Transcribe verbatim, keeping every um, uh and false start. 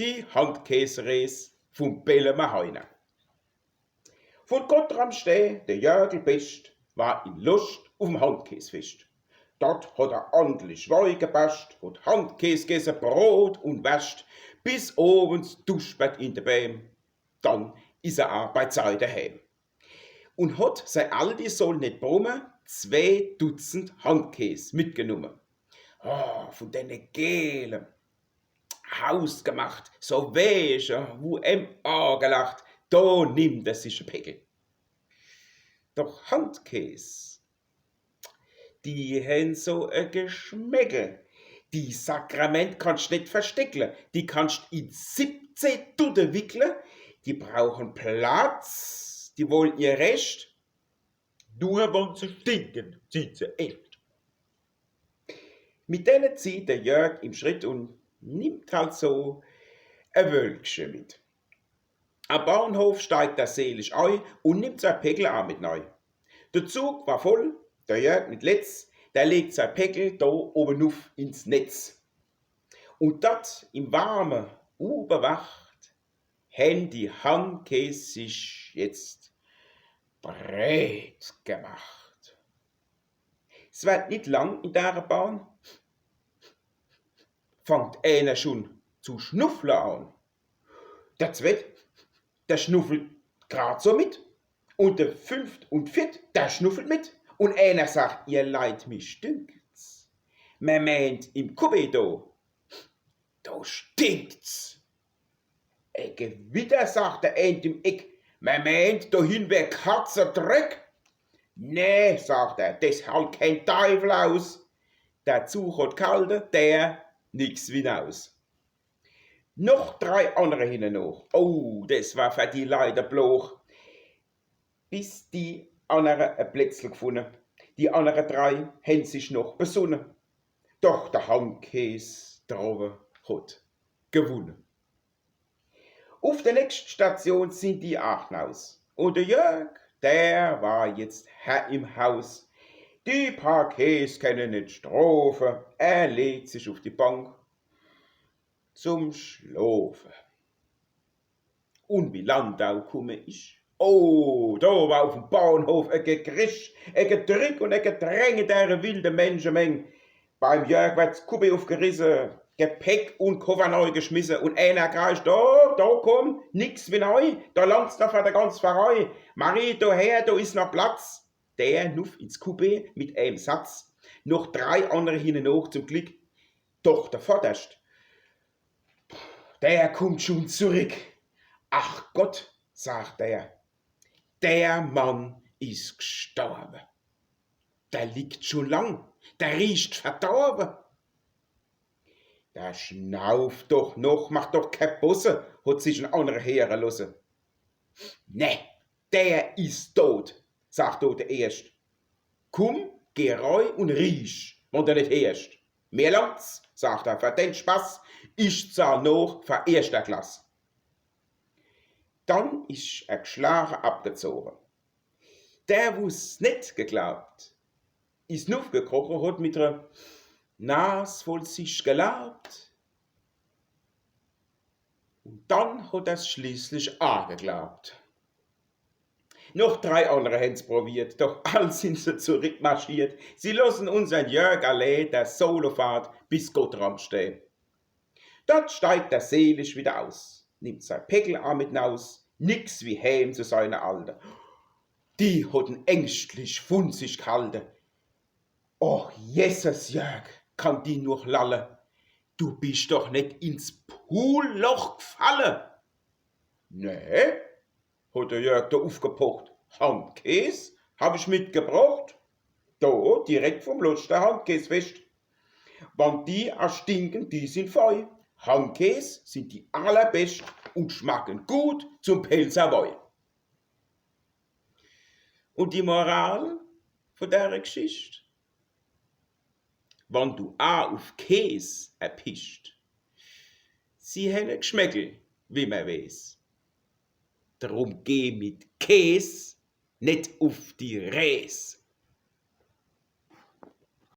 Die Handkäsrees vum Bellemer Heiner. Vun Gottramstee, de Jörgel Bescht, war in Loscht uf'm Handkäsfescht. Dort hot er ordentlich Wei gebascht, hot Handkäs gesse, Brot un Wäscht, bis owends duschbert in de Bääm. Dann is er a bei sei deheem. Un hot, sei Aldi soll net brumme, zwee Dutzend Handkäs mitgenumme. Oh, vun dene gele, hausgemacht, so weche, wu em aagelacht, do nimmt er sich e Päckel. Doch Handkäs, die hen so e Geschmäckel. Die Sakrament kannscht net versteckle. Die kannscht in siebzeh Dudde wickle. Die brauchen Platz, die wollen ihr Recht. Nur wann se stinken, sind se echt. Mit dene zieht de Jörg im Schritt un nimmt halt so e Wölkche mit. Am Bahnhof steigt er selig ei un nimmt sei Päckel a mit nei. De Zug war voll, de Jörg mit Letz, der legt sei Päckel do owwe nuff ins Netz. Un dort im Warme, ubewacht, hen die Handkäs sich jetzt breet gemacht. S werd nit lang in dere Bahn, fangt eener schun zu schnuffle an. De zwett, der schnuffelt grad so mit. Un de fünft un viert, der schnuffelt mit. Un eener sagt: „Ihr Leit, mich dünkt's, mer meent, im Coupé do, do stinkt's.“ „E Gewitter“, sagt der eent im Eck, „mer meent, dohin wär Katzedreck.“ „Nee“, sagt er, „des halt kenn Deiwel aus. Der Zug hot ghalte, der nix wie naus.“ Noch drei annere hinnenoch. Oh, des war fer die Leit e Ploch, bis die annere e Plätzl gfunne. Die annere drei hen sich noch besunne. Doch der Handkäs drowwe hot gewunne. Uf de nächscht Station sin die ach naus. Un de Jörg, der war jetzt Herr im Haus. Die paar Käs kenne net strofe. Er legt sich uf die Bank zum Schlofe. Un wie Landau kumme isch, oh, do war uf'm Bahnhof e Gekrisch, e Gedrick un e Gedräng in dere wilde Menschemeng. Beim Jörg werd's Kuppel ufgerisse, Gepäck un Koffer nei geschmisse un eener kreischt: „Do, do, kumm, nix wie nei, do langt's noch fer de ganz Pfarrei. Marie, do her, do is noch Platz.“ Der nuff ins Kuppel mit eem Satz, noch drei annere hinnenoch zum Glick. Doch der Vorderscht, der kummt schun zurick. „Ach Gott“, sagt er, „der Mann is gstorwe. Der liegt schun lang, der riecht verdorwe.“ „Der schnauft doch noch, macht doch kee Bosse“, hot sich en annere heere losse. „Nee, der is dot“, sagt do der Erscht. „Kumm, geh rei un riech, wann der net heerscht.“ „Mir langt's“, sagt er, „fer den Spaß, ich zahl noch fer erschter Klass.“ Dann is er gschlage abgezoge. Der, wo's net geglaubt, is nuffgekroche, hot mit re Nas voll sich gelabt. Un dann hot er's schließlich aa geglaubt. Noch drei annere hen's prowiert, doch all sin se zurickmarschiert. Sie lossen unsern Jörg allee, der solo fahrt bis Gottramstee. Dort steigt er selig wieder aus, nimmt sei Päckel aa mit naus, nix wie heem zu seiner Alde. Die hot en ängschtlich vun sich ghalte. „Och Jesses, Jörg“, kann die nur lalle, „du bisch doch net ins Puhlloch gfalle?“ „Nee“, hot der Jörg do uffgepocht, „Handkäs hab ich mitgebrocht. Do, direkt vum Loschter Handkäsfescht. Wann die aa stinken, die sin fei. Handkäs sin die allerbescht un schmacken gut zum Pälzer Wei.“ Un die Moral vun dere Gschicht? Wann du aa uff Käs erpichscht, sie hänn e Gschmäckel, wie mer weeß. Drum geh mit Käs net uff die Rees.